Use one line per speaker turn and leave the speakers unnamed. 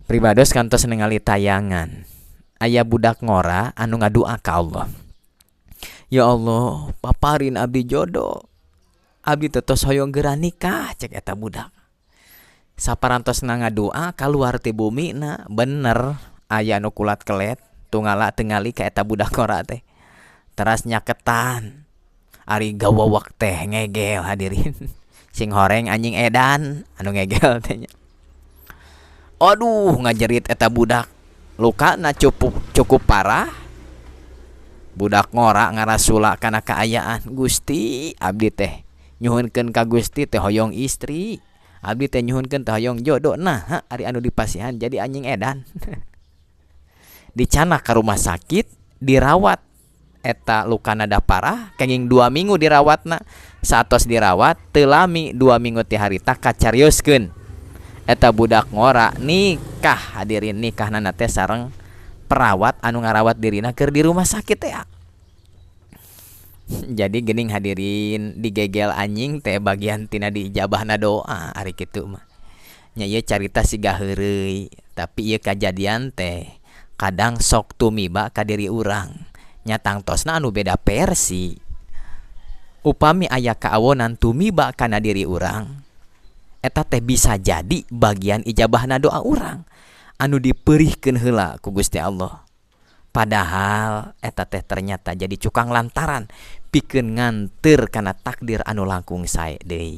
Pribados kantos ningali tayangan aya budak ngora anu ngadua ka Allah, "Ya Allah, paparin abdi jodoh, abdi teh tos hoyong geura nikah," cek eta budak. Saparantosna ngadua, kaluar ti bumi na bener aya nu kulat kelet tungala tingali ka eta budak ngora teh, teras nyaketan. Ari gawawak teh ngegel, hadirin. Sing horeng anjing edan anu ngegel teh nya. Aduh, ngajerit eta budak, lukana cukup cukup parah. Budak ngora ngarasula kana kaayaan, "Gusti, abdi teh nyuhunkeun ka Gusti teh hoyong istri, abdi teh nyuhunkeun teh hoyong jodoh, nah ari anu dipasihan jadi anjing edan." Dicandak ka rumah sakit, dirawat eta lukana da parah, kenging 2 minggu dirawatna. Saatos dirawat, teu lami 2 minggu ti harita kacarioskeun eta budak ngora nikah, hadirin. Nikahna teh sareng perawat anu ngarawat dirina keur di rumah sakit teh. Jadi gening, hadirin, digegel anjing teh bagian tina diijabahna doa. Ari kitu mah nya, ieu carita siga heureuy, tapi ieu kajadian teh kadang sok tumiba ka diri urang nya. Tangtosna anu beda versi, upami aya kaawonan tumiba kana diri urang, eta teh bisa jadi bagian ijabahna doa urang anu diperihkeun heula ku Gusti Allah, padahal eta teh ternyata jadi cukang lantaran pikeun nganteur kana takdir anu langkung sae deui.